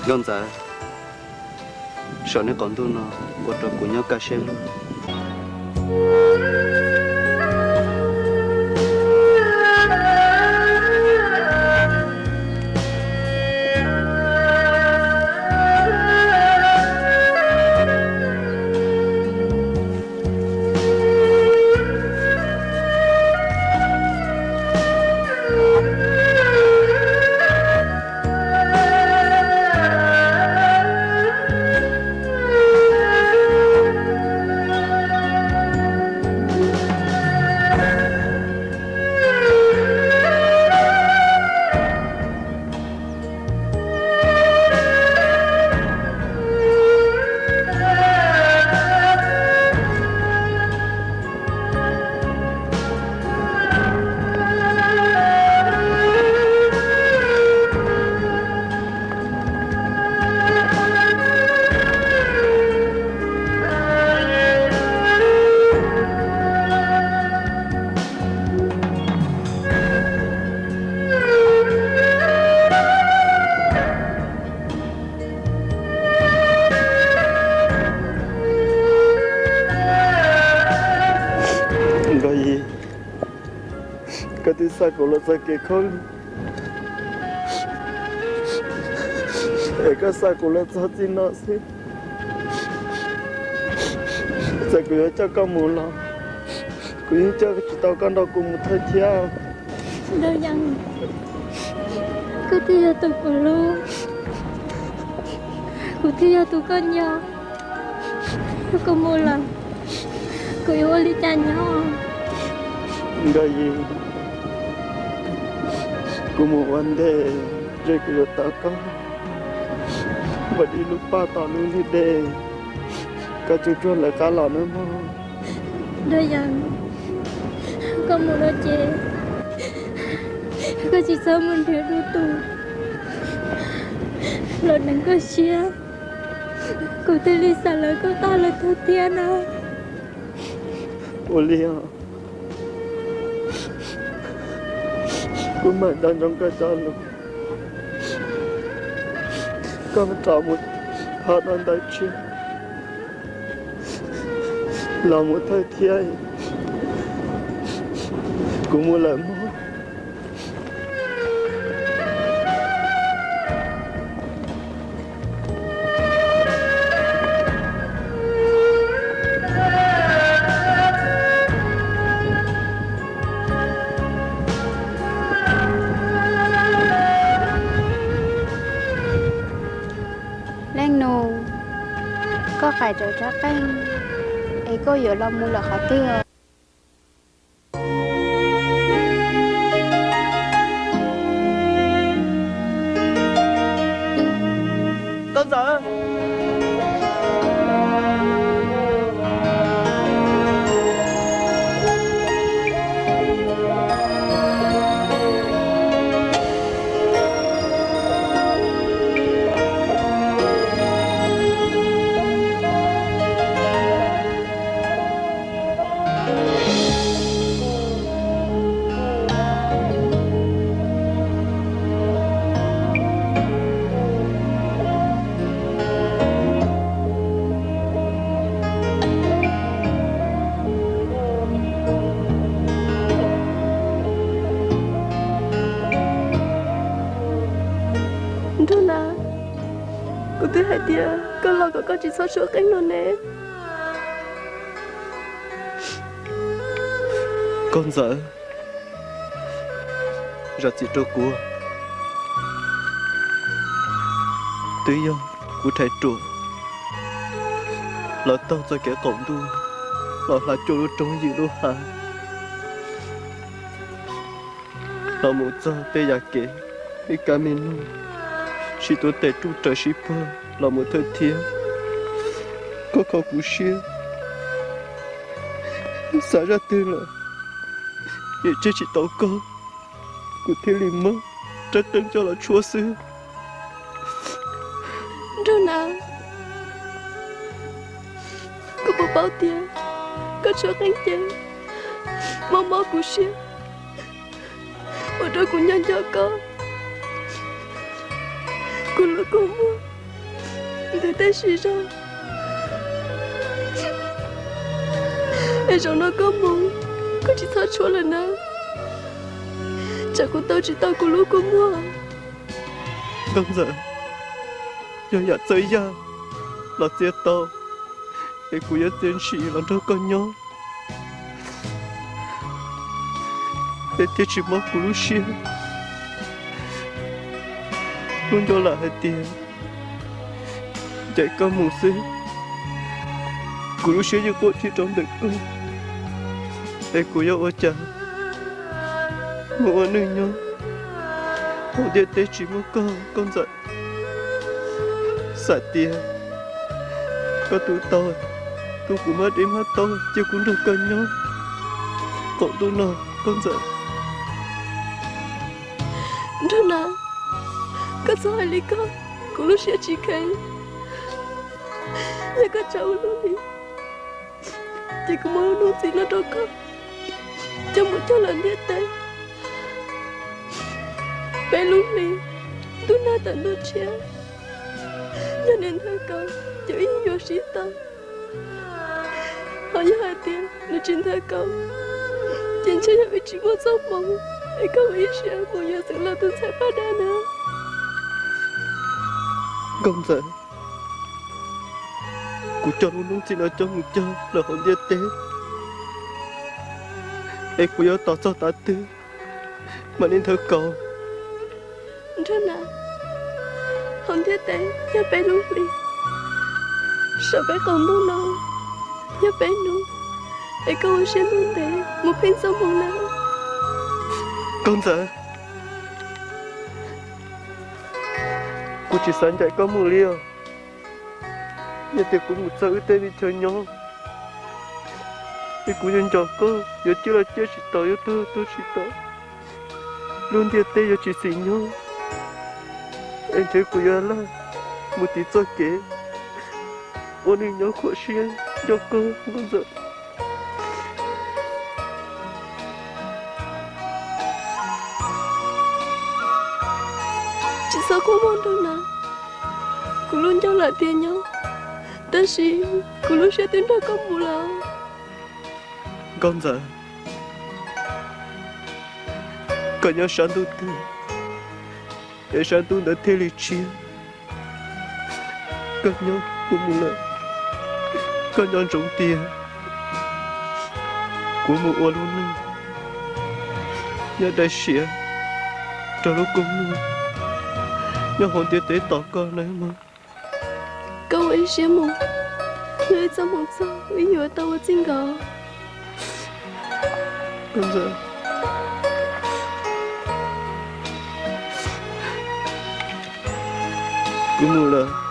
Nkauj Ntxawm, saum nej qaum ntuj no ua rau kuv nyob kaj siab lug. Nkauj Yim, koj twb xa kuv los txog kev khaub lig, es koj xa kuv los txog txij no xwb. Txawm kuv yuav coj koj mus los, kuv yeej coj tsis tau koj nrog kuv mus thawj thiab. Nkauj Yim, koj thiaj yog tus kuv hlub, kuv thiaj yog tus koj nco. Koj mus lawm, kuv yuav ua li cas nyob? Nkauj Yim, kuv mus ua ntej, ntshe kuv yuav tau koj ua ib lub paj tom lub ntiaj teb, koj tsuag tsuag lawv qab los nawb mog. Nkauj Yim, koj mus no ces koj tsis txhob mus nrhiav dua tus los deev koj siab, kuv thiaj li xav lawv koj tag lawv tag thiab na. Ua li os, kuv mam nco ntsoov koj cov lus, koj rov mus pab tau ntawv tshiab los mus thawj thiab, kuv mus lawm mog. Leej nus, koj qaij rawv rab qeej es koj yuav los mus lawm qhov twg? Nkauj Ntxawm. Nraug Nas, kuv twb hais tias koj los kom koj tsis txhob tshuab qeej no ne. Nkauj Ntxawm, zam txim rau kuv, twb yog kuv rhais ruam los taug txoj kev qaum ntuj los hla cuaj lub roob yim lub hav, los mus txog tej yam kev ib ka me noog, sib tuav tes ruj raws sib puag los mus thawj thiab. Koj kho kuv siab, xav zaj twg lawm, niam tseg tsis tau koj, kuv thiaj li muab rab qeej coj los tshuab xwb. Nraug Nas, koj puas paub tias koj tshuab qeej ces mob mob kuv siab, ua rau kuv nyob nco koj, kuv lub kua muag ntawm tej sim zog, es zaum no koj mus, koj tsis txhob tshuav lawm na, tsam kuv tau tsis tau kuv lub kua muag. Nkauj Ntxawm, yog yam txawj yaj los txiav tau, es kuv yuav txiav ntshis los nrog koj nyob. Es thiaj tsis mob kuv lub siab. Lub ncauj lam hais tias ncaim koj mus xwb, kuv lub siab yeej quaj tsis rau ntawm koj. Es kuv yuav ua cas mus ua neej nyob hauv ntiaj teb tsis muaj koj, Nkauj Ntxawm? Xam tias koj tu tau, tu kuv mab dej mab taub, cia kuv nrog koj nyob qaum ntuj no, Nkauj Ntxawm. Nraug Nas, koj txhob hais li koj, kuv lub siab tsis kheev. Yog koj tsa ua luaj li, ces kuv muab lub hnub txim no rau koj, coj mus cog lawm ntiaj teb peb lub hli, ntuj nag tawm ntuj tshiab. Yog nws nthawv kaus ces wb yuav sib tau, ho yog hais tias nws tsis nthawv kaus, ces ntshe yog wb tsis muaj txoj hmoo, es koj ua ib siab mus yuav Xeev Laus tus ntxhais paj dab na. Nkauj Ntxawm, kuv coj lub hnub txim no coj mus cog lawm hauv ntiaj teb, es kuv yuav tos txog tav twg mam li nthawv kaus. Nraug Nas, hauv ntiaj teb yog peb lub hli, saum peb qaum ntuj no yog peb hnub, es koj ua siab ntuj ntev mus pheej txoj hmoo na. Nkauj Ntxawm, kuv tsis xav ncaim koj mus li os. Yog tias kuv mus txog wb tej li chaw nyob, es kuv yuav nco koj, yuav ciaj los ciaj tsis tau, yuav tuag los tuag tsis tau. Lub ntiaj teb yuav tsis xis nyob, es ntshe kuv yuav laj mus tiv txoj kev ua neej nyob khuam siab nco koj, Nkauj Ntxawm. Tsis txhob quaj mog Nraug Nas, kuv lub ncauj lam tias nyob, tab sis kuv lub siab twb nrog koj mus lawm. Nkauj Ntxawm, koj nyob sab ntuj twg, es sab ntuj ntawd thiaj li tshiab. Koj nyob kuv mus lawm, koj nco ntsoov tias kuv mus ua lub neej nyob dai siab rau lub kua muag nyob hauv ntiaj teb tos koj nawb mog. Koj ua ib siab mus, yog ib txoj hmoo txog wb yuav tau ua txij nkawm. Kuv mus lawm.